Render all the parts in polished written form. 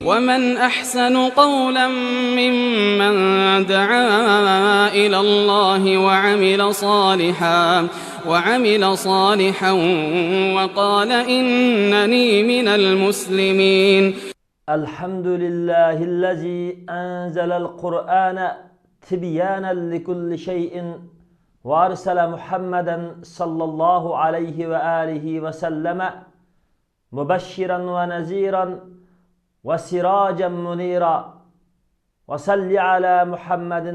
ومن أحسن قولا ممن دعا إلى الله وعمل صالحا وقال إنني من المسلمين. الحمد لله الذي أنزل القرآن تبيانا لكل شيء وأرسل محمدا صلى الله عليه وآله وسلم مبشرا ونذيرا وسراجا منيرا، وصل على محمد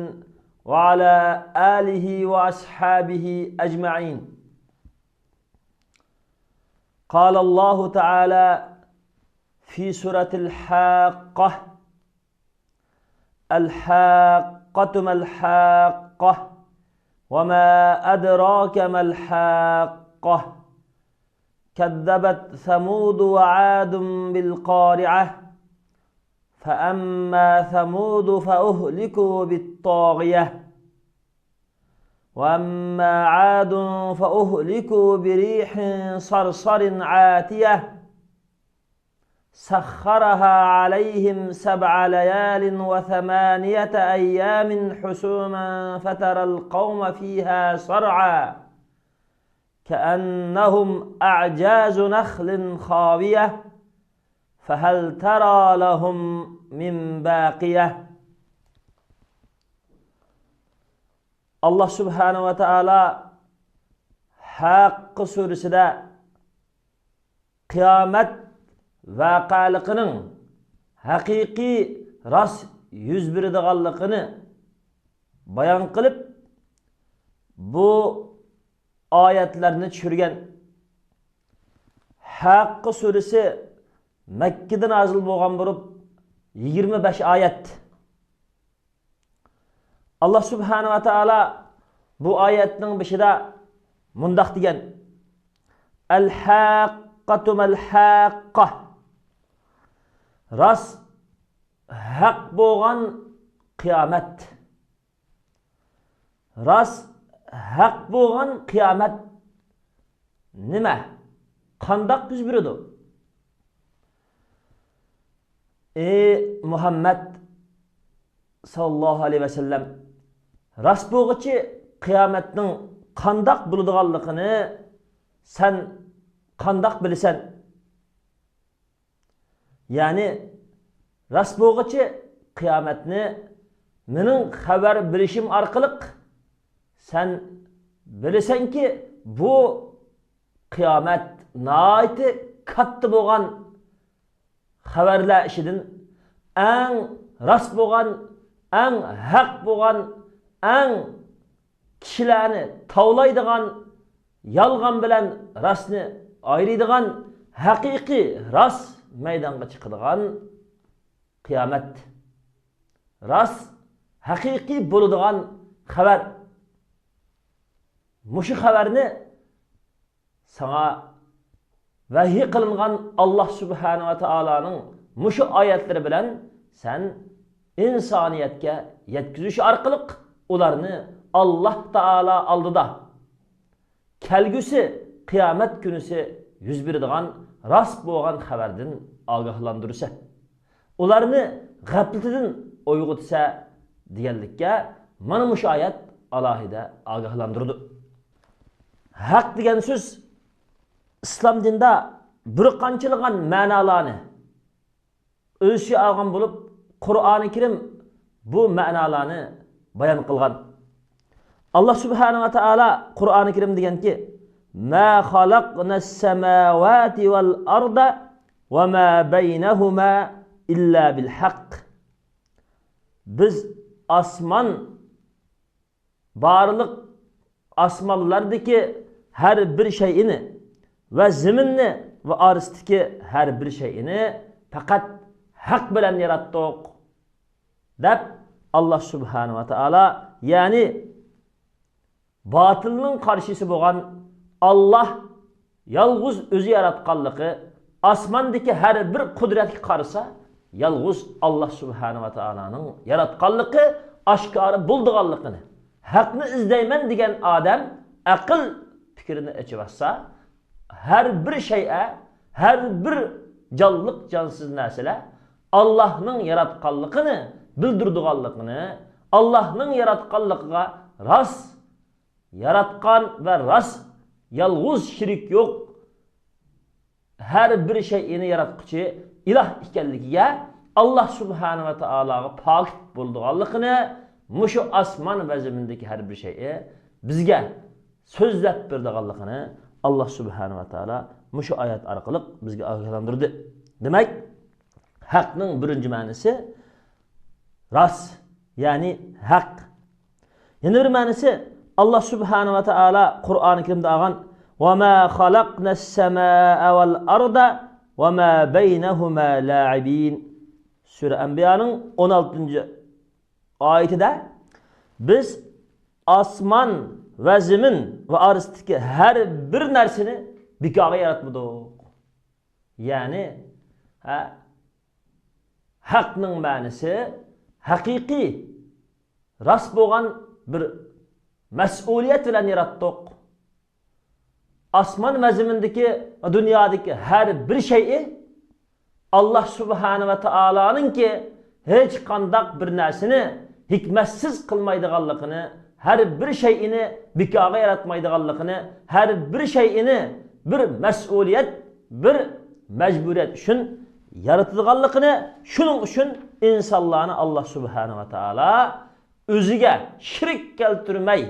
وعلى آله وأصحابه أجمعين. قال الله تعالى في سورة الحاقة: الحاقة ما الحاقة وما أدراك ما الحاقة، كذبت ثمود وعاد بالقارعة، فأما ثمود فأهلكوا بالطاغية، وأما عاد فأهلكوا بريح صرصر عاتية، سخرها عليهم 7 ليال و8 أيام حسوما فترى القوم فيها صرعى كأنهم أعجاز نخل خاوية، فهل ترى لهم من باقية. Allah Subhanahu ve Teala Hakkı suresinde kıyamet vaqalıqının haqiqiy rast yüz beradiganligini bayan qilib bu oyatlarni tushirgan. Hakkı suresi Mekke'de nazil bo'lgan bo'lib 25 oyat. Allah Subhanahu ve Teala bu oyatning beshida mundaq degan: El-haqqatu mal-haqqa. Rost haq bo'lgan qiyomat. Rost haq bo'lgan qiyomat nima? Qandoq yuz beradi? Ey Muhammed sallallahu aleyhi ve sellem, rost bo'g'ichi qiyomatning qandoq bo'ladiganligini sen qandoq bilasan? Ya'ni rost bo'g'ichi qiyomatni mening xabar berishim orqali sen bilasanki bu qiyomat nihoyatda katta bo'lgan xabarlar ishidan eng rost bo'lgan, eng haq bo'lgan, eng kishilarni tovlaydigan, yolg'on bilan rostni ayiradigan, haqiqiy rost maydonga chiqadigan qiyomat. Rost haqiqiy bo'ladigan xabar. Mushu xabarni sana vahiy qilingan Alloh subhanahu va taoloning mushu oyatlari bilan sen insoniyatga yetkazish orqali ularni Alloh taolo oldida kelgusi qiyomat kunisi yuz beradigan rost bo'lgan xabardan ogohlantirsa, ularni g'aflatidan uyg'otsa deganlikka mana mushu oyat alohida ogohlantirdi. Haq degan so'z İslam dinida bir qanchalagan ma'nolarni o'z ichiga olgan bo'lib, Qur'oni Karim bu ma'nolarni bayon qilgan. Alloh subhanahu va taolo Qur'oni Karim deganki: "Ma xalaqnas samawati val arda va ma baynahuma illa bil haqq." Biz osmon barliq osmonlardagi har bir shayini va zaminni va orasidagi har bir shayini faqat haq bilan yaratdik deb Alloh subhanahu va taolo, ya'ni botilning qarshisi bo'lgan Alloh yolg'iz o'zi yaratganligi, osmondagi har bir qudratga qarasa yolg'iz Alloh subhanahu va taoloning yaratganligi oshkora bo'ldiganligini, haqni izlayman degan odam aql fikrini ichib olsa, har bir shay'a, har bir jonliq jonsiz narsalar Allahning yaratganligini bildirdiganligini, Allahning yaratganligiga rost yaratgan va rost yolg'iz shirik yo'q har bir şeyini yaratquchi iloh ekanligiga Allah subhanahu va taologa pok bo'ldiganligini mushu osmon va zamindagi har bir şeyi bizga so'zlab berdiganligini Allah subhanahu va taolo mushu oyat orqali bizga ogohlantirdi. Demak, haqning birinchi ma'nosi rost, ya'ni haq. Yana bir ma'nosi Allah subhanahu va taolo Qur'oni Karimda olgan va ma xalaqnas samaa val arda va ma baynahuma la'ibin. Sura Anbiyaning 16 oyatida biz osmon va zamin va orasidagi har bir narsani bekorga yaratmadik. Ya'ni haqning ma'nosi haqiqiy rost bo'lgan bir mas'uliyat bilan yaratdik. Osmon va zamindagi va dunyodagi har bir şeyi Allah subhanahu va taoloninki hech qandaq bir narsani hikmatsiz qilmaydiganligini, har bir şeyini bekorga yaratmaydiganligini, har bir şeyini bir mas'uliyat, bir majburiyat uchun yaratılganligini, shuning uchun insonlarni Allah subhanahu va taolo o'ziga shirik keltirmay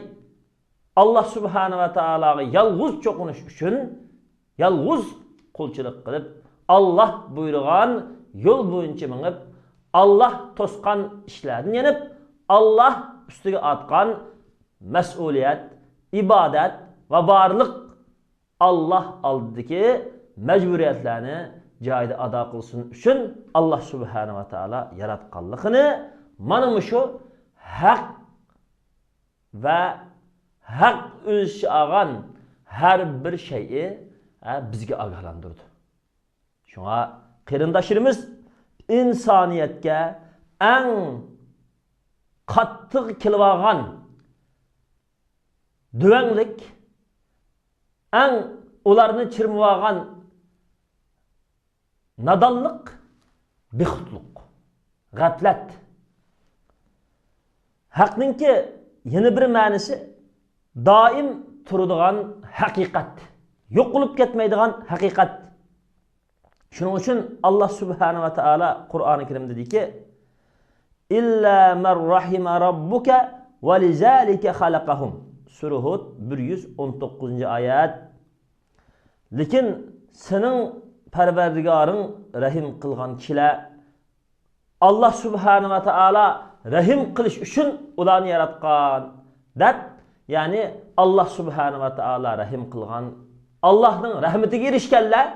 Allah subhanahu va taologa yolg'iz cho'qinish uchun yolg'iz qulchilik qilib, Allah buyurgan yo'l bo'yicha minib, Allah to'sgan ishlarni yenib, Allah ustiga atgan mas'uliyat, ibodat va barliq Allah oldidagi majburiyatlarni joyida ado qilsin uchun Allah subhanahu va taolo yaratganligini mana shu haq va haq o'z olgan har bir şeyi bizga ogohlantirdi. Shunga qarindoshlarimiz insoniyatga eng qattiq kelib olgan duvanglik, eng ularni chirmib olgan nadonlik, bexudlik, g'aflat. Haqninki yana bir ma'nosi doim turadigan haqiqat, yo'q bo'lib ketmaydigan haqiqat. Shuning uchun Alloh subhanahu va taolo Qur'oni Karimda dediki: "Illa man rahima robbuka va lizalika xalaqahum." Sura Hud 119-oyat. Lekin sening Parvardigoring rahim qilgan kishilar Alloh subhanahu va taolo rahim qilish uchun ularni yaratgan deb, ya'ni Alloh subhanahu va taolo rahim qilgan, Allohning rahmatiga erishganlar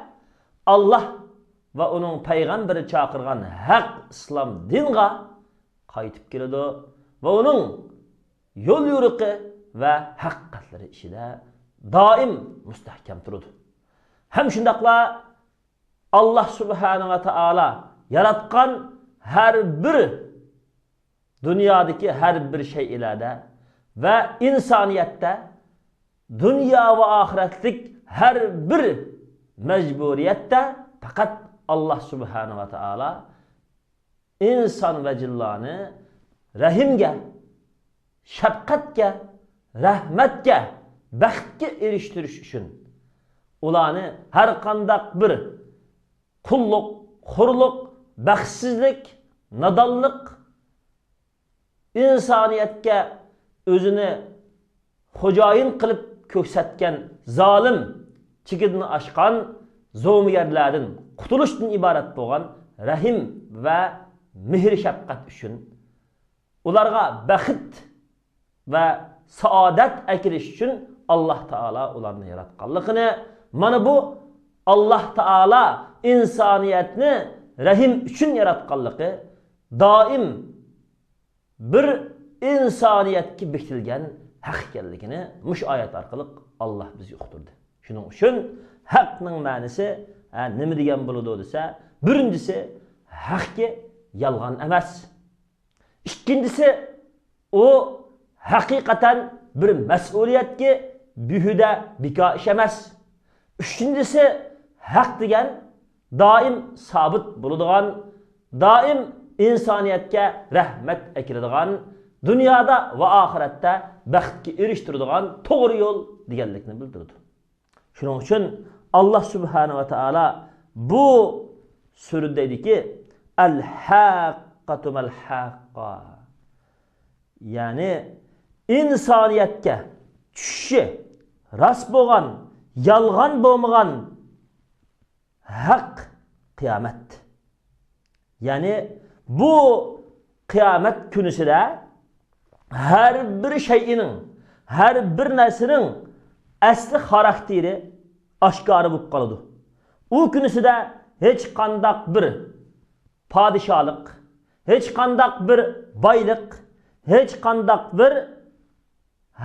Alloh va uning payg'ambari chaqirgan haq islom dinga qaytib keladi va uning yo'l yo'riqi va haqiqatlari ichida doim mustahkam turadi. Ham shundaqla Alloh subhanahu va taolo yaratgan har bir dunyodagi har bir şeylarda va insoniyatda dunyo va oxiratlik har bir majburiyatda faqat Alloh subhanahu va taolo inson va jinlarni rahimga, shafqatga, rahmatga, baxtga erishtirish uchun ularni har qandaq bir qulluq, xo'rliq, baxtsizlik, nodonlik, insoniyatga o'zini xo'jayin qilib ko'rsatgan zolim, chigidini oshgan zo'mgarlardan qutulishdan iborat bo'lgan rahim va mehr shafqat uchun ularga baxt va saodat akilish uchun Alloh taolo ularni yaratganligini, mana bu Alloh taolo insoniyatni rahim uchun yaratganligi doim bir insoniyatga bekitilgan haq ekanligini mush oyat orqali Alloh bizga uqtirdi. Shuning uchun haqning ma'nosi nima degan bo'ladi desa, birinchisi haqki yolg'on emas. Ikkinchisi u haqiqatan bir mas'uliyatga behuda beko ish emas. Uchinchisi haq degan doim sobit bo'ladigan, Daim insoniyatga rahmat akiradigan, dunyoda va oxiratda baxtga erishtiradigan to'g'ri yo'l deganlikni bildirdi. Shuning uchun Alloh subhanahu va taolo bu surada deydiki, al-haqqatu mal-haqqa. Ya'ni insoniyatga tushishi rost bo'lgan, yolg'on bo'lmagan haq qiyomat. Ya'ni bu qiyomat kunisida har bir shayning, har bir narsaning asli xarakteri oshkora bo'lib qoladi. U kunisida hech qandaq bir podshohlik, hech qandaq bir boylik, hech qandaq bir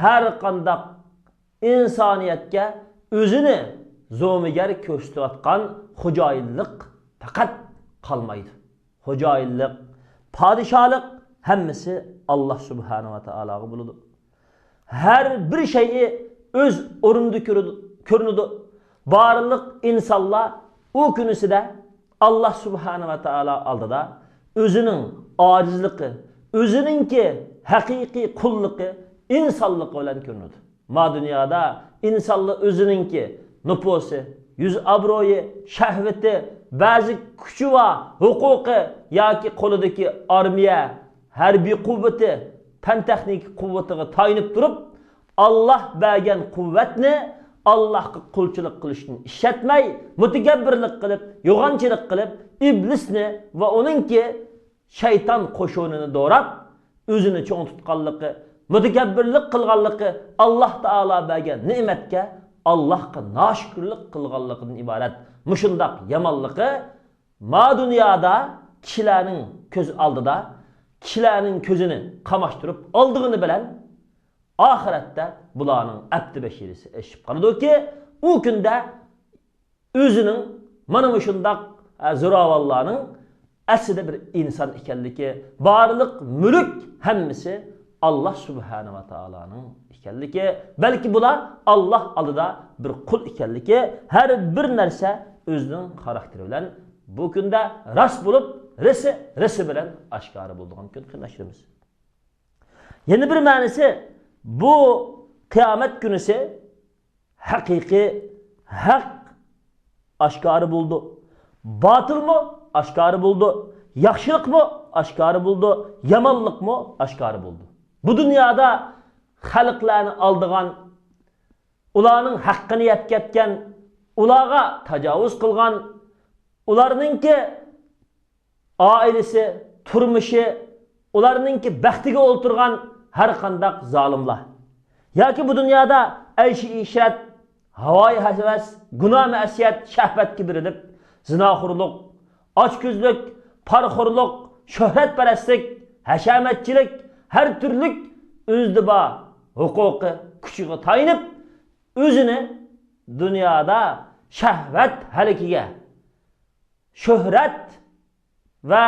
har qandaq insoniyatga o'zini zo'migar ko'rsatayotgan xo'jayinlik faqat qolmaydi. Xo'jayinlik, podshohlik hammasi Alloh subhanahu va taologa bo'ladi. Har bir şeyi o'z o'rnida ko'rinadi. Barliq insonlar u kunisida Alloh subhanahu va taolo oldida o'zining ojizligi, o'zininki haqiqiy qulligi, insonligi bilan ko'rinadi. Ma dunyoda insonlar o'zininki nupusi, yuz obro'yi, shahvati, ba'zi kuchi va huquqi yoki qo'lidagi armiya, harbiy quvvati, fan texnik quvvatiga tayinib turib, Alloh bergan quvvatni Allohga qulchilik qilishni ishlatmay, mutakabbirlik qilib, yo'g'onchilik qilib, iblisni va uningki shayton qo'shunini do'rab, o'zini cho'ng tutganligi, mutakabbirlik qilganligi, Alloh taolo bergan ne'matga Allohga noshukrlik qilganligidan iborat. Mushundaq yomonligi ma dunyoda kishilarning ko'z oldida kishilarning ko'zini qamashtirib oldig'ini bilan oxiratda bularning abdi bashirisi eshib qoladiki, u kunda o'zining mana shundaq zo'ravonlarning aslida bir inson ekanligi, barliq mulk hammasi Alloh subhanahu va taoloning ekanligi, balki bular Alloh oldida bir qul ekanligi, har bir narsa o'zining xarakteri bilan bu kunda rost bo'lib, risi bilan oshkora bo'lgan kun qilishimiz. Yana bir ma'nosi bu qiyomat kunisi haqiqiy haq oshkora bo'ldi. Botilmi oshkora bo'ldi, yaxshilikmi oshkora bo'ldi, yomonlikmi oshkora bo'ldi. Bu dunyoda xalqlarni oldigan, ularning haqqini yeb ketgan, ularga tajovuz qilgan, ularningki oilasi, turmushi, ularningki baxtiga o'ltirgan har qandaq zolimlar yoki bu dunyoda ayshi ishrat, havoyi havas, gunoh ma'siyat, shahvatga berilib, zinoxo'rlik, ochko'zlik, parxo'rlik, shuhratparastlik, hashamatchilik, har turlik o'zida bor huquqi kuchiga tayinib, o'zini dunyoda shahvat halikiga, shuhrat va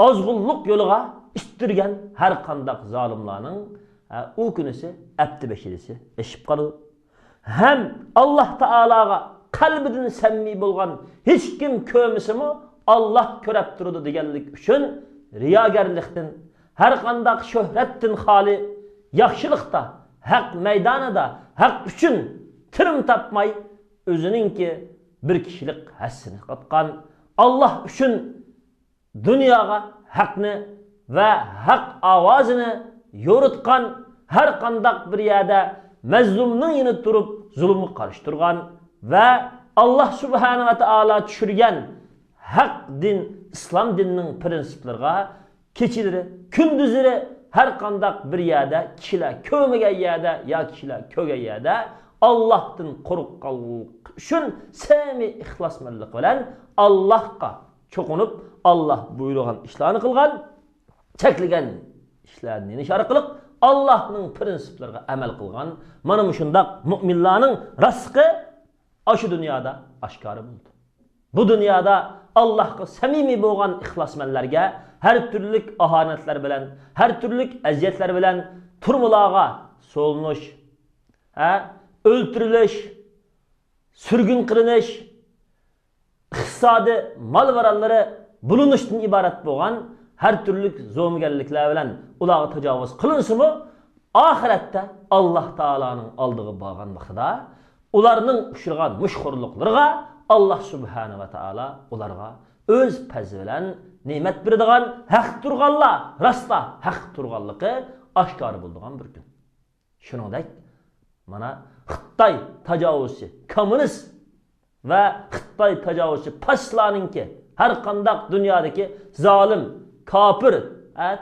ozg'unlik yo'liga ittirgan har qandaq zolimlarning u kunisi abdi bashirisi eshib qoladi. Ham Alloh taologa qalbidan samimiy bo'lgan hech kim ko'rmasimi Alloh ko'rab turadi deganlik uchun riyogarlikdan, har qandaq shuhratdan xoli, yaxshilikda, haq maydonida, haq uchun tirim topmay o'zininki bir kishilik hassini qotgan, Alloh uchun dunyoga haqni va haq ovozini yo'ritgan, har qandaq bir yerda mazlumning yonida turib zulmga qarshi turgan va Alloh subhanahu va taolo tushirgan haq din, islom dinining prinsiplariga kechalari, kunduzlari har qandaq bir yerda kishilar ko'rmagan yerda yo kishilar ko'rgan yerda Allohdan qo'rqqanlik uchun samimiy ixlosmandlik bilan Allohga cho'qinib, Alloh buyurgan ishlarni qilgan, cheklagan ishlarni nishon qilib, Allohning prinsiplariga amal qilgan mana shundaq mu'minlarning rizqi shu dunyoda oshkora bo'ldi. Bu dunyoda Allohga samimiy bo'lgan ixlosmandlarga har turli ahonatlar bilan, har turli aziyatlar bilan turmularga so'linish, o'ltirilish, surgun qilinish, iqtisodiy mol varonlari bulunuşdan ibaret bo'lgan har turli zo'mgarliklar bilan ularga tajovuz qilinsa-mu, oxiratda Alloh taoloning oldiga borgan vaqtida ularning uchragan mushxo'rliqlariga Alloh subhanahu va taolo ularga o'z fazli bilan ne'mat beradigan, haq turganlar rostla haq turganligi oshkor bo'ladigan bir kun. Shuningdek, mana Xitoy tajovuzchi kommunist va Xitoy tajovuzchi pashlarninki har qandaq dunyodagi zolim kofir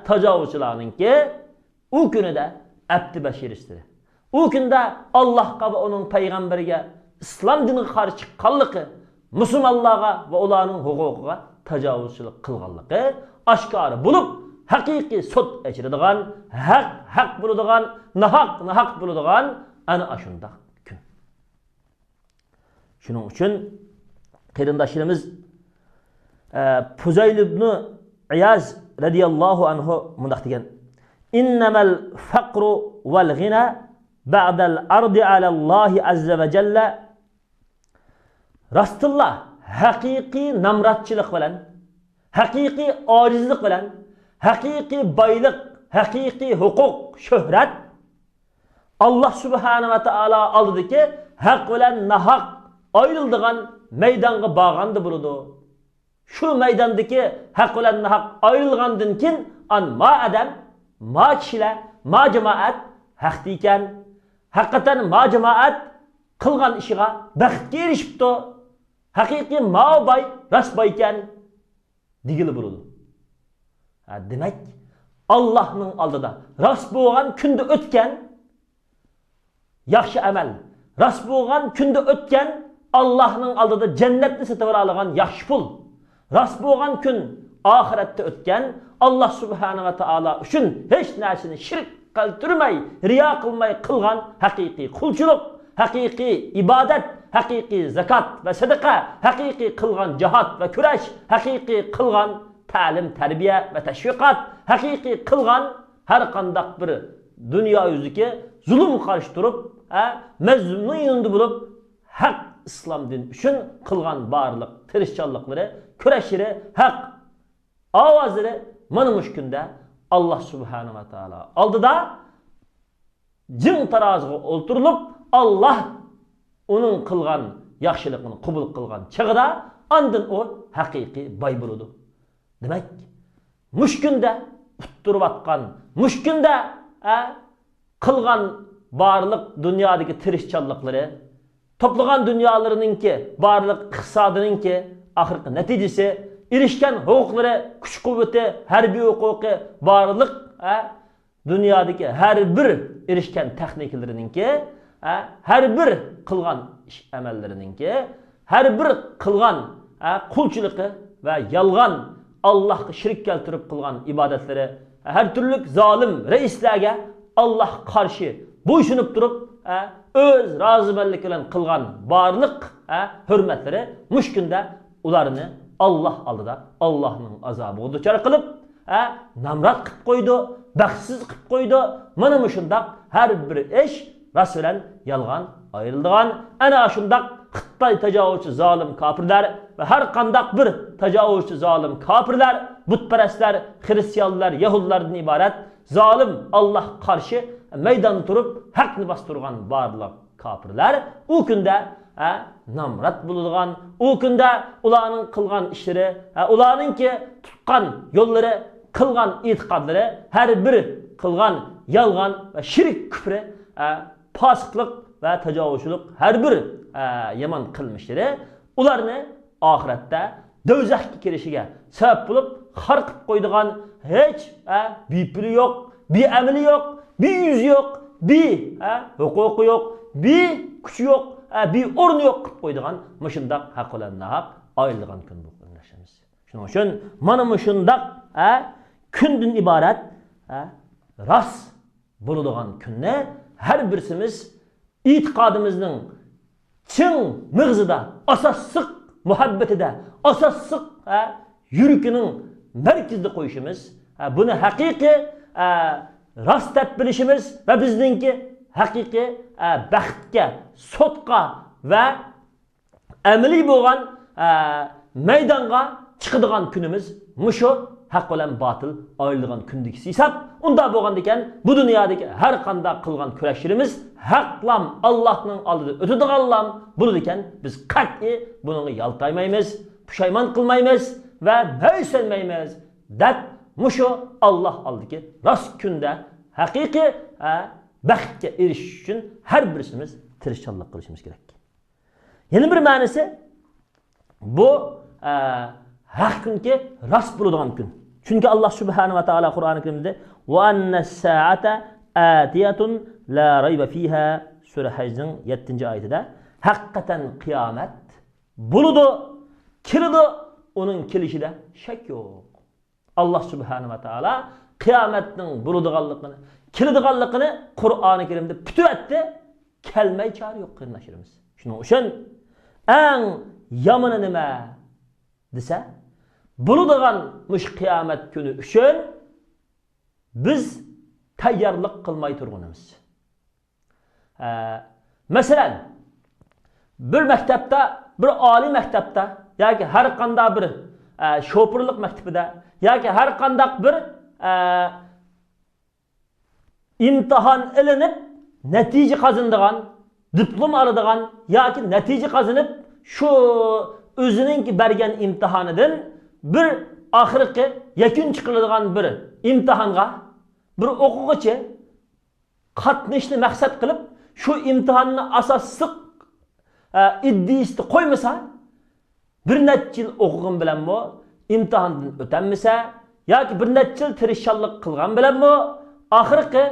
tajovuzchilarninki u kunida abdi bashirishdir. U kunda Allohga va uning payg'ambariga islom diniga qarshi chiqqanligi, musulmonlarga va ularning huquqiga tajovuzchilik qilganligi oshkor bo'lib, haqiqiy sud ochiladigan, haq haq bo'ladigan, nohaq nohaq bo'ladigan ana shundoq kun. Shuning uchun qarindoshlarimiz Fuzayl ibn Iyaz radhiyallohu anhu mundaq degan: "Innamal faqru val ghina ba'dal ardi alallohi azza va jalla." Rostilla haqiqiy namratchilik bilan, haqiqiy ojizlik bilan, haqiqiy boylik, haqiqiy huquq, shuhrat Alloh subhanahu va taolo oldidagi haq bilan nohaq ayrildigan maydonga borganda bo'ladi. Shu maydondagi haq bilan nohaq ayrilgandan keyin an ma odam, ma kishilar, ma jamoat haqda ekan, haqiqatan ma jamoat qilgan ishiga baxtga erishibdi, haqiqiy ma boy, rost boy ekan degili bo'ladi. Demak, Allohning oldida rost bo'lgan kunda o'tgan yaxshi amal, rost bo'lgan kunda o'tgan Allohning oldida jannatni sotib olgan yaxshi pul, rost bo'lgan kun oxiratda o'tgan Alloh subhanahu va taolo uchun hech narsani shirk qiltirmay, riyo qilmay qilgan haqiqiy qulchilik, haqiqiy ibodat, haqiqiy zakot va sadaqa, haqiqiy qilgan jihod va kurash, haqiqiy qilgan ta'lim, tarbiya va tashviqot, haqiqiy qilgan har qandaq bir dunyo yuzidagi zulm qarshi turib, mazlumning yanında bo'lib, haq islom dini uchun qilgan barliq tirishchanliklari, kurashlari, haq ovozlari mana mush kunda Alloh subhanahu va taolo oldida jin taroziga o'ltirilib, Alloh uning qilgan yaxshiligini qabul qilgan chig'ida andin u haqiqiy boy bo'ladi. Demak, mush kunda uttirayotgan, mush kunda qilgan barliq dunyodagi tirishchanliklari, to'plagan dunyolarininki, barliq iqtisodininki oxirgi natijasi, erishgan huquqlari, kuch-quvvati, harbiy huquqi, barliq dunyodagi har bir erishgan texnikalarininki, har bir qilgan ish amallarininki, har bir qilgan qulchiligi va yolg'on Allohga shirk keltirib qilgan ibodatlari, har turli zolim raislarga Alloh qarshi bo'ysunib turib, o'z rozimanligi bilan qilgan barliq hurmatlari mush kunda ularni Alloh oldida Allohning azobiga duchor qilib, namrat qilib qo'ydi, baxtsiz qilib qo'ydi. Mana shundoq har bir ish rost bilan yolg'on ayrildigan, ana shundoq Xitoy tajovuzchi zolim kofirlar va har qandaq bir tajovuzchi zolim kofirlar, butparastlar, xristianlar, yahudlardan iborat zolim Alloh qarshi maydonda turib haqni bostirgan barliq kofirlar u kunda namrat bo'ladigan, u kunda ularning qilgan ishlari, ularningki tutgan yo'llari, qilgan e'tiqodlari, har bir qilgan yolg'on va shirk kufri, fosiqlik va tajovuzchilik har bir yomon qilmishlari ularni oxiratda do'zaxga kirishiga sabab bo'lib xor qilib qo'ydigan hech bir puli yo'q, bir amali yo'q, bir yuzi yo'q, bir huquqi yo'q, bir kuchi yo'q, bir o'rni yo'q qilib qo'ydigan mushundoq haq bilan nohaq ayrilgan kun bu qarindoshlarimiz. Shuning uchun mana mushundoq kundan iborat rost bo'ladigan kunni har birsimiz e'tiqodimizning chin mig'zida, asosliq muhabbatida, asosliq yurakining markazida qo'yishimiz, buni haqiqiy rost deb bilishimiz va bizningki haqiqiy baxtga, sotqa va amaliy bo'lgan maydonga chiqadigan kunimiz mushu haq bilan botil ayrilgan kundagi hisob. Unda bo'lgan ekan bu dunyodagi har qanday qilgan kurashlarimiz haqlam Allohning oldida o'tadiganlam bo'ladi ekan. Biz qat'iy bunga yaltaymaymiz, pushaymon qilmaymiz va bo'ysunmaymiz deb mushu Alloh oldidagi rost kunda haqiqiy baxtga erishish uchun har birisimiz tirishchanlik qilishimiz kerak. Yana bir ma'nosi bu haq kunki rost bo'ladigan kun. Chunki Alloh subhanahu va taolo Qur'oni Karimda va annas-saata atiyatun la rayba fiha sura Hajning 7-oyatida haqiqatan qiyomat bo'ladi, keladi, uning kelishida shak yo'q. Alloh subhanahu va taolo qiyomatning bo'ladiganligini, keladiganligini Qur'oni Karimda putyapti, kelmay chora yo'q qarindoshlarimiz. Shuning uchun eng yomoni nima desa, bo'ladigan mush qiyomat kuni uchun biz tayyorlik qilmay turganimiz. Masalan, bir maktabda, bir oliy maktabda yoki har qanday bir shopirlik maktabida yoki har qanday bir imtihon ilinib natija qozonadigan, diplom oladigan yoki natija qozonib shu o'zininki bergan imtihonidan bir oxirgi yakun chiqiladigan bir imtihonga bir o'quvchi qatnashni maqsad qilib shu imtihonni asosliq iddiasini qo'ymasa, bir necha yil o'qigan bilanmi imtihondan o'tolmasa yoki bir necha yil tirishchanlik qilgan bilanmi oxirgi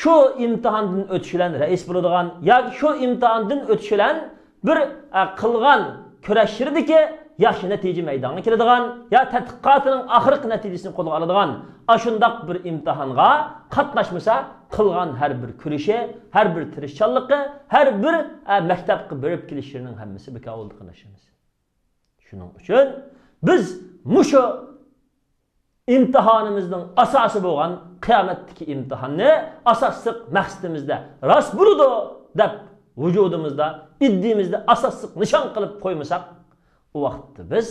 shu imtihondan o'tish bilan rais bo'ladigan yoki shu imtihondan o'tish bilan bir qilgan kurashlardagi yaxshi natija maydonga keladigan yo tadqiqotining oxirgi natijasini qo'lga oladigan ashundaq bir imtihonga qatnashmasa, qilgan har bir kurashi, har bir tirishchanligi, har bir maktabga berib kelishlarining hammasi bekor bo'ldi qarindoshlarimiz. Shuning uchun biz mushu imtihonimizning asosi bo'lgan qiyomatdagi imtihonni asosliq maqsadimizda rost bo'ladi deb vujudimizda, iddimizda asosliq nishon qilib qo'ymasak, o vaqtda biz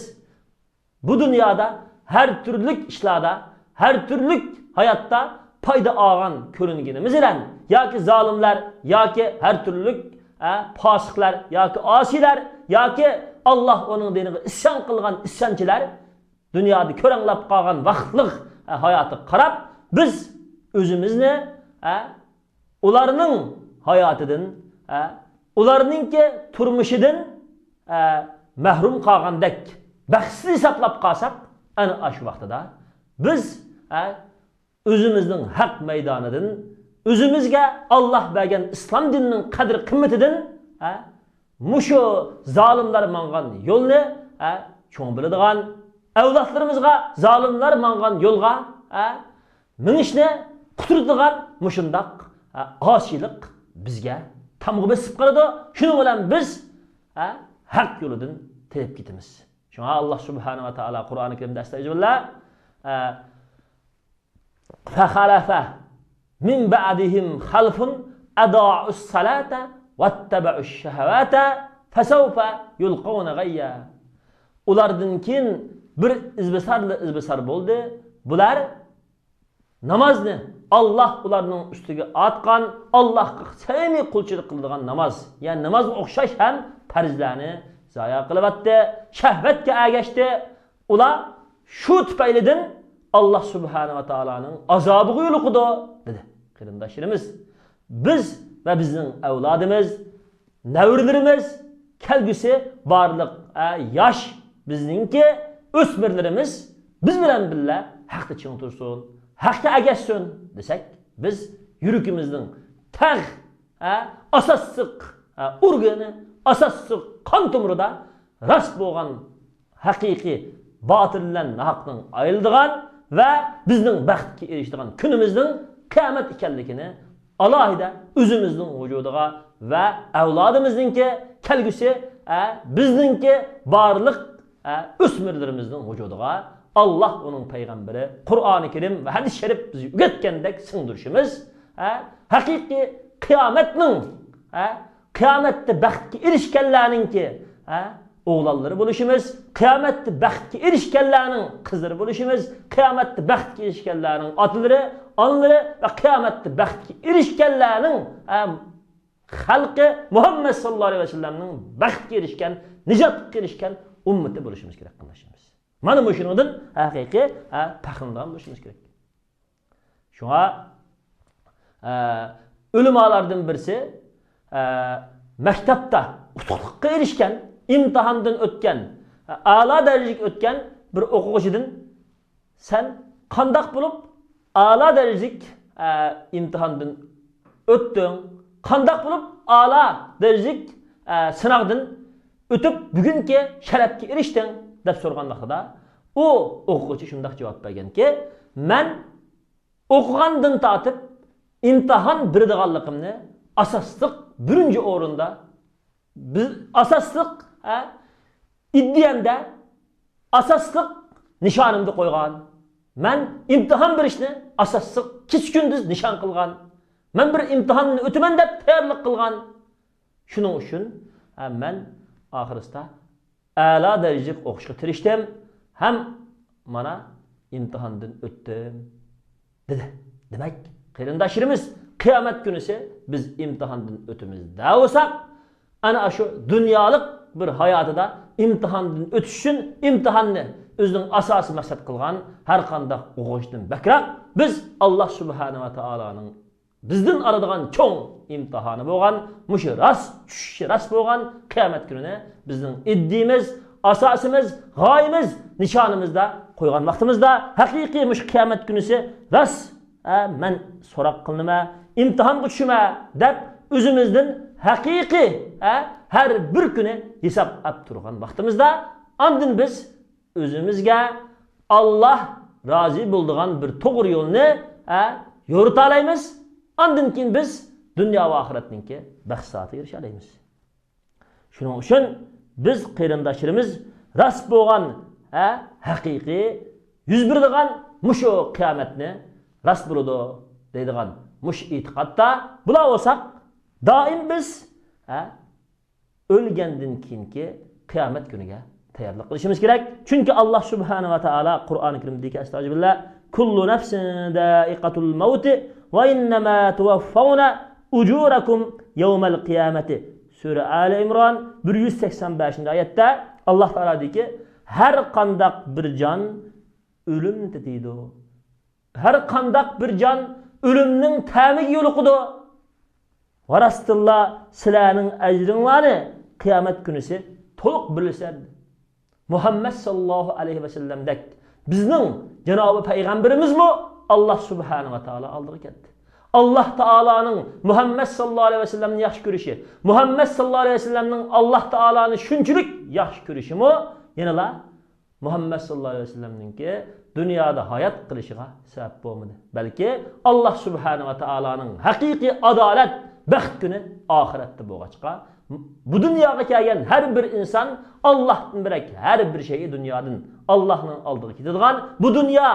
bu dunyoda har turli ishlarda, har turli hayotda payda olgan ko'ringanimiz bilan yoki zolimlar yoki har turli fosiqlar yoki osiylar yoki Alloh uning diniga isyon qilgan isyonchilar dunyoda ko'ranglab qolgan vaqtliq hayotga qarab biz o'zimizni ularning hayotidan, ularninki turmushidan mahrum qolgandek baxtsiz hisoblab qolsak, ana shu vaqtida biz o'zimizning haq maydonidan, o'zimizga Alloh bergan islom dinining qadr qimmatidan mushu zolimlar mangan yo'lni cho'ng biladigan, avlodlarimizga zolimlar mangan yo'lga minishni quturadigan mushundoq osiylik bizga tamg'i bosib qoladi. Shuning bilan biz haq yo'lidan tepib ketamiz. Shunga Alloh subhanahu va taolo Qur'oni Karimda astagfirullah فخلف من بعدهم خلف أضاعوا الصلاة واتبعوا الشهوات فسوف يلقون غيا. Ulardan keyin bir izbisarli izbisar bo'ldi. Bular namozni Alloh ularning ustiga atgan, Allohga samimiy qulchilik qiladigan namoz, ya'ni namozga o'xshash ham farzlarni zoya qilyapti, shahvatga ergashdi. Ular shu tufaylidan Alloh subhanahu va taoloning azobiga yo'liqdi dedi. Qarindoshlarimiz, biz va bizning avlodimiz, nevrilerimiz, kelgusi barliq yosh bizningki o'smirlarimiz biz bilan birga haqda ching tursin, haqga ergashsin desak, biz yuragimizning tag' asosliq organi, asosliq qon tomirida rost bo'lgan haqiqiy botil bilan nohaqning ayrildigan va bizning baxtga erishadigan kunimizning qiyomat ekanligini alohida o'zimizning vujudiga va avlodimizningki kelgusi bizningki barliq o'smirlarimizning vujudiga Alloh uning payg'ambari Qur'oni Karim va hadis sharif bizni o'rgatgandek singdirishimiz haqiqiy qiyomatning qiyomatda baxtga erishganlarningki oğlanları bo'lishimiz, qiyomatda baxtga erishganlarning qizlari bo'lishimiz, qiyomatda baxtga erishganlarning otalari, onalari va qiyomatda baxtga erishganlarning xalqi Muhammad sallallohu alayhi vasallamning baxtga erishgan, nijotga erishgan ummati bo'lishimiz kerak qarindoshlarimiz. Mana bu shundan haqiqiy faxrlangan bo'lishimiz kerak. Shunga ulamolardan birisi maktabda utuqqa erishgan, imtihondan o'tgan, a'lo darajaga o'tgan bir o'quvchidan sen qandoq bo'lib a'lo darajalik imtihondan o'tding, qandoq bo'lib a'lo darajalik sinovdan o'tib bugungi sharafga erishding deb so'ragan vaqtida u o'quvchi shundoq javob berganki, men o'qigandan tortib imtihon beradiganligimni asosliq birinchi o'rinda biz asosliq iddiyamda asosliq nishonimni qo'ygan. Men imtihon berishni asosliq kech kunduz nishon qilgan. Men bir imtihonni o'taman deb tayyorlik qilgan. Shuning uchun men oxirisida a'lo darajalik o'qishga tirishdim, ham mana imtihondan o'tdim dedi. Demak, qarindoshlarimiz, qiyomat kunisi biz imtihondan o'timiz bo'lsak, ana shu dunyolik bir hayotida imtihondan o'tish uchun imtihonni o'zining asosiy maqsad qilgan har qanday o'quvchidan bakroq biz Alloh subhanahu va taoloning bizdan oladigan cho'ng imtihoni bo'lgan, mushu rost tushishi rost bo'lgan qiyomat kunini bizning iddimiz, asosimiz, g'oyamiz, nishonimizda qo'ygan vaqtimizda haqiqiy mush qiyomat kunisi rost men so'roq qilinma, imtihonga tushma deb o'zimizdan haqiqiy har bir kuni hisob olib turgan vaqtimizda andin biz o'zimizga Alloh rozi bo'ldigan bir to'g'ri yo'lni yo'rita olamiz. Andin keyin biz dunyo va oxiratninki baxt soatiga erisha olamiz. Shuning uchun biz qarindoshlarimiz rost bo'lgan haqiqiy yuz beradigan mushu qiyomatni rost bo'ladi deydigan mush e'tiqodda bular bo'lsak, doim biz o'lgandan keyingi qiyomat kuniga tayyorlik qilishimiz kerak. Chunki Alloh subhanahu va taolo Qur'oni Karimda deyki, astag'firullah, kullu nafsin da'iqatul maut va innama tuvaffawna ujurakum yawmal qiyamati. Sura Ali Imron 185-oyatda Alloh taolo deyki, har qandaq bir jon o'lim tetiydi. Har qandaq bir jon o'limning ta'miga yo'liqidi. Va rostilla sizlarning ajringlarni qiyomat kunisi to'liq bilsa. Muhammad sallallohu alayhi vasallamdak bizning janobi payg'ambarimizmi Alloh subhanahu va taolo oldiga ketdi. Alloh taoloning Muhammad sallallohu alayhi vasallamni yaxshi ko'rishi, Muhammad sallallohu alayhi vasallamning Alloh taoloni shunchalik yaxshi ko'rishimi yanala Muhammad sallallohu alayhi vasallamninki dunyoda hayot qilishiga sabab bo'lmadi. Balki Alloh subhanahu va taoloning haqiqiy adolat baxt kuni oxiratda bo'lg'achqa bu dunyoga kelgan har bir inson Allohdan birak har bir şeyi dunyodan Allohning oldiga ketadigan bu dunyo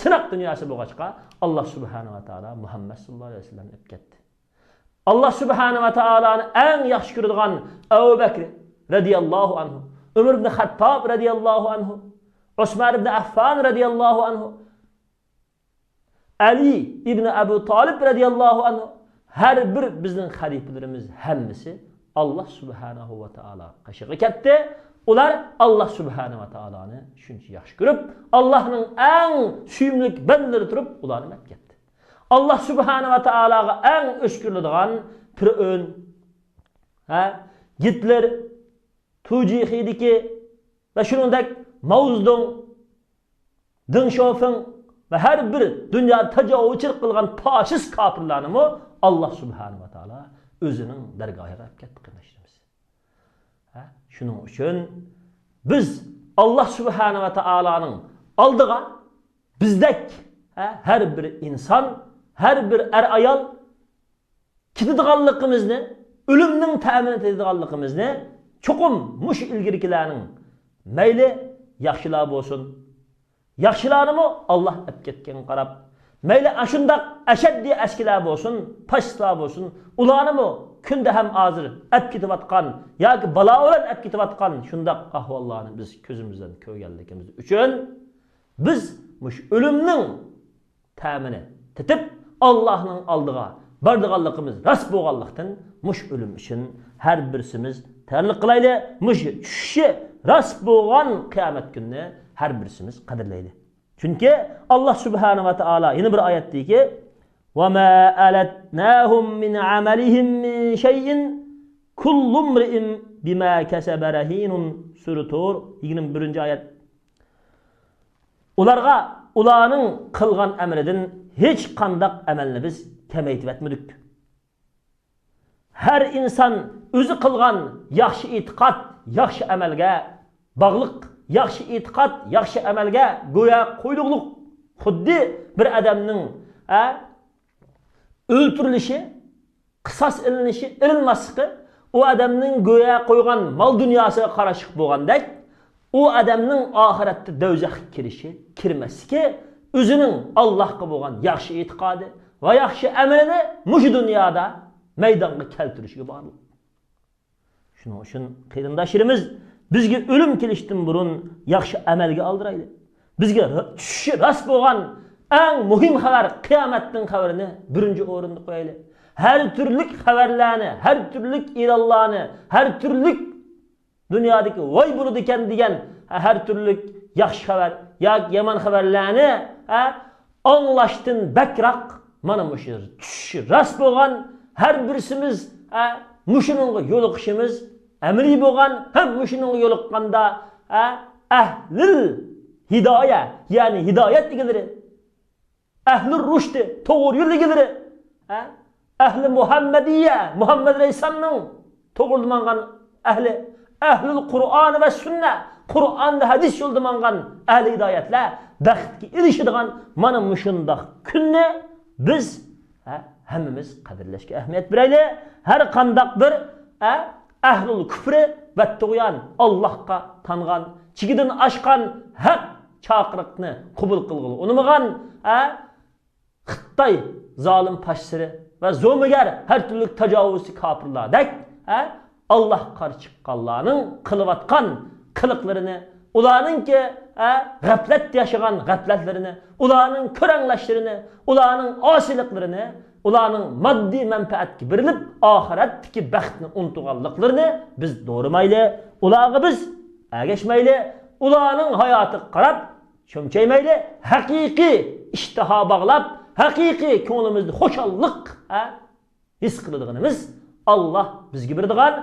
sinoq dunyosi bo'lg'achqa Alloh subhanahu va taolo Muhammad sallallohu alayhi vasallamni olib ketdi. Alloh subhanahu va taoloni eng yaxshi ko'radigan Abu Bakr radhiyallohu anhu, Umar ibn Xattob radhiyallohu anhu, Usmon ibn Affan radhiyallohu anhu, Ali ibn Abu Talib radhiyallohu anhu, har bir bizning xalifalarimiz hammasi Alloh subhanahu va taolo qashig'i ketdi. Ular Alloh subhanahu va taoloni shuncha yaxshi ko'rib, Allohning eng suyumli bandalari turib, ularni olib ketdi. Alloh subhanahu va taologa eng o'shkiriladigan Fir'avn, Gitler, Tujihidiki va shuningdek Mao Zedong, Deng Xiaoping va har bir dunyo tajovuzchilik qilgan fashist kofirlarni Alloh subhanahu va taolo o'zining dargohiga olib ketdi qarindoshlarimiz. Shuning uchun biz Alloh subhanahu va taoloning oldiga bizdek har bir inson, har bir ayol ketadiganligimizni, o'limning ta'mini etadiganligimizni cho'qim mush ilgarikilarning mayli yaxshilar bo'lsin, yaxshilarni Alloh olib ketgan qarab, Mayli ashundaq ashaddiy askarlar bo'lsin, pashlar bo'lsin, ularnimi kunda ham hozir ap ketayotgan yoki balo bilan ap ketayotgan shundaq ahvollarni biz ko'zimizdan ko'rganligimiz uchun biz mush o'limning ta'mini titib Allohning oldiga bordiganligimiz rost bo'lganlikdan mush o'lim uchun har birisimiz tayyorlik qilayli, mush tushishi rost bo'lgan qiyomat kunini har birisimiz qadrlayli. Chunki Alloh subhanahu va taolo yana bir oyat deyki: "Va ma alatnahum min amalihim min shay'in kullu imri'in bima kasaba rahinun." Sura Tur 21-oyat. Ularga ularning qilgan amridan hech qandaq amalni biz kamaytib etmedik. Har inson o'zi qilgan yaxshi e'tiqod, yaxshi amalga bog'liq, yaxshi e'tiqod, yaxshi amalga go'yo qo'yliqliq. Xuddi bir odamning o'ltirilishi, qisos ilinishi, ilinmasligi u odamning go'yo qo'ygan mol dunyosiga qarashiq bo'lgandek, u odamning oxiratda do'zaxga kirishi, kirmasligi o'zining Allohga bo'lgan yaxshi e'tiqodi va yaxshi amalini mushu dunyoda maydonga keltirishiga bog'liq. Shuning uchun qarindoshlarimiz, bizga o'lim kelishdan burun yaxshi amalga oldirayli. Bizga tushishi rost bo'lgan eng muhim xabar qiyomatning xabarini birinchi o'rinda qo'yayli. Har turlik xabarlarni, har turlik e'lonlarni, har turlik dunyodagi voy bo'ladi ekan degan har turlik yaxshi xabar yoki yomon xabarlarni anglashdan bakroq mana mushu tushishi rost bo'lgan har birisimiz mushuninga yo'liqishimiz amriy bo'lgan, ham mushuninga yo'liqqanda ahlil hidoya, ya'ni hidoyat egalari, ahlur rushdi, to'g'ri yo'l egalari, ahli Muhammadiya, Muhammad alayhissalomning to'g'rilamangan ahli, ahlul Qur'on va sunna, Qur'on va hadis yo'lida mangan ahli hidoyatlar baxtga erishadigan mana mushundoq kunni biz hammamiz qadrlashga ahamiyat beraylik. Har qandaq bir ahlul kufri va tug'yon, Allohga tangan, chegidan oshgan haq chaqiriqni qabul qilg'ili unmagan Xitoy zolim pashsiri va zo'migar har turli tajovuzchi kofirlardek Alloh qarshi chiqqanlarning qilayotgan qiliqlarini, ularningki g'aflat yashagan g'aflatlarini, ularning ko'ranglashlarini, ularning osiyliklarini, ularning moddiy manfaatga berilib oxiratdagi baxtni unutganliklarini biz do'rimayli, ularga biz ergashmayli, ularning hayotiga qarab cho'mchaymayli, haqiqiy ishtiho bog'lab, haqiqiy ko'nglimizda xushalliq his qiladiganimiz Alloh bizga beradigan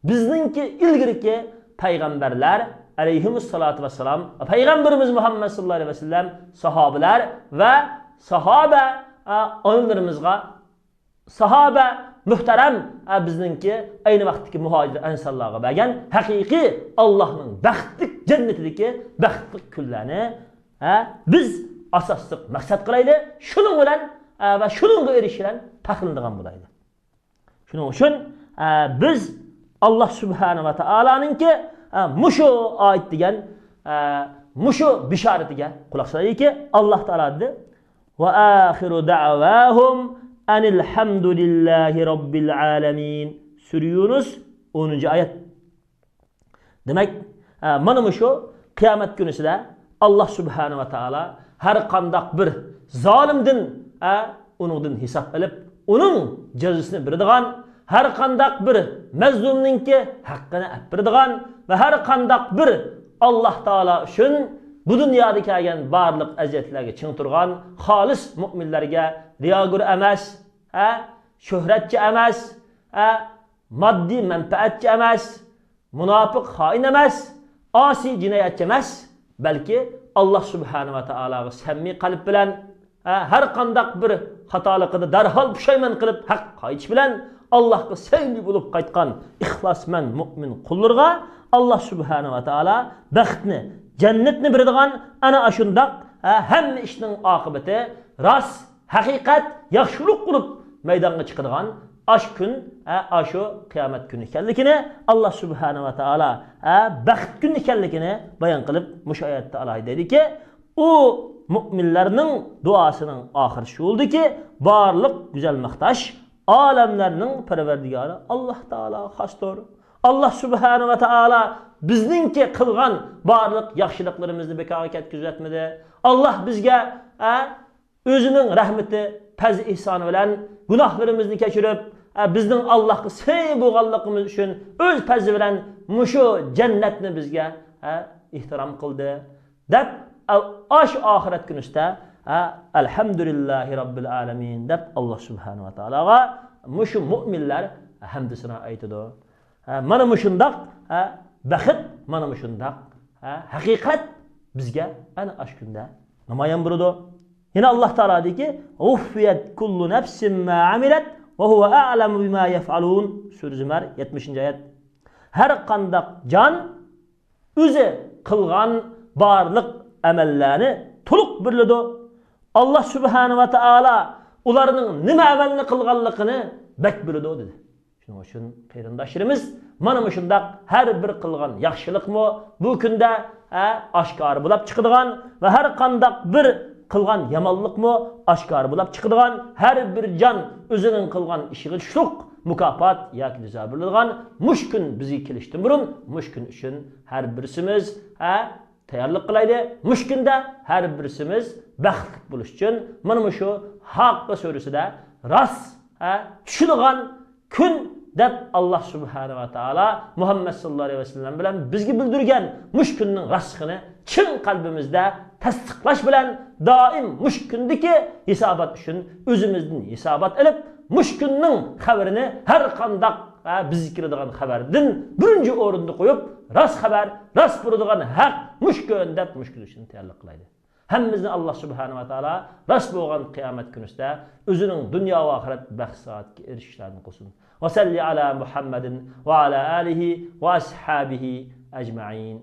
bizningki ilgiriki payg'ambarlar alayhimussalatu vassalam, payg'ambarimiz Muhammad sallallohu alayhi vasallam, sahobalar va sahoba onalarimizga, sahoba muhtaram bizningki ayni vaqtdagi muhojir ansonlarga bergan haqiqiy Allohning baxtli jannatidagi baxtli kunlarni biz asosli maqsad qilaylik, shuning bilan va shuningga erishish bilan faxrlanadigan bo'laylik. Shuning uchun biz Alloh subhanahu va taoloninki mushu oyat degan mushu bishoratiga quloq solaylikki, Alloh taolo dedi: "Va axiru da'vahum anil hamdulillahi robbil alamin." Sura Yunus 10-oyat. Demak, mana mushu qiyomat kunisida Alloh subhanahu va taolo har qandaq bir zolimdan uningdan hisob olib, uning jazosini beradigan, har qandaq bir mazlumninki haqqini olib beradigan va har qandaq bir Alloh taolo uchun bu dunyoda kelgan barliq aziyatlarga ching turgan xolis mo'minlarga riyogur emas, shuhratchi emas, moddiy manfaatchi emas, munofiq xoin emas, osiy jinoyatchi emas, balki Alloh subhanahu va taologa samimiy qalb bilan har qandaq bir xatoligini darhol pushaymon qilib haq qaytish bilan Allohga sevimli bo'lib qaytgan ixlosmand mo'min qullarga Alloh subhanahu va taolo baxtni, jannatni beradigan ana shundoq hamma ishning oqibati rost, haqiqat, yaxshilik qilib maydonga chiqadigan ash kun, ashu qiyomat kuni ekanligini Alloh subhanahu va taolo baxt kuni ekanligini bayon qilib mushu oyatda alohida dediki, u müminlerning duasының axiri shu bo'ldiki, barliq güzel maqtash alemlerning parvardigori Alloh taolo xosdir. Alloh subhanahu va taolo bizningki qilgan barliq yaxshiliklarimizni bekorga ketkazatmadi. Alloh bizga o'zining rahmati, fazl ihsoni bilan gunohlarimizni kechirib, bizning Allohga sey bo'lganligimiz uchun o'z fazli bilan mushu jannatni bizga ehtirom qildi deb ash oxirat kunisida elhamdülillahi robbil alamin deb Alloh subhanahu va taologa mushu mo'minlar hamdisini aytadi. Mana mushundaq baxt, mana mushundaq haqiqat bizga ana ash kunda namoyon bo'ladi. Yana Alloh taolo deyki, uffiyat kullu nafsin ma amilat va huwa a'lamu bima yef'alun. Sura Zumar 70-oyat. Har qandaq jon o'zi qilgan barliq amallarni to'liq biladi. Alloh subhanahu va taolo ularning nima amalni qilganligini bak biladi dedi. Shuning uchun qarindoshlarimiz mana shundaq har bir qilgan yaxshilikmi bu kunda oshkor bo'lib chiqadigan va har qandaq bir qilgan yomonlikmi oshkor bo'lib chiqadigan, har bir jon o'zining qilgan ishiga shuq mukofot yoki jazo berilgan mush kun bizga kelishdan burun mush kun uchun har birisimiz tayyorlik qilaydi. Mush kunda har birisimiz baxtli bo'lish uchun mana shu Haqqa surasida rost tushadigan kun deb Alloh subhanahu va taolo Muhammad sallallohu alayhi vasallam bilan bizga bildirgan mush kunning rostligini chin qalbimizda tasdiqlash bilan doim mush kundagi hisobot uchun o'zimizdan hisobot ilib, mush kunning xabarini har qandaq bizga kiradigan xabardan birinchi o'rinda qo'yib, rost xabar, rost bo'ladigan haq mush kun deb mush kun uchun tayyorlik qilaydi. Hammamizni Alloh subhanahu va taolo rost bo'lgan qiyomat kunida o'zining dunyo va oxirat baxt saodatga erishishlarini qilsin. Va salli ala Muhammadin va ala alihi va ashabihi ajmain.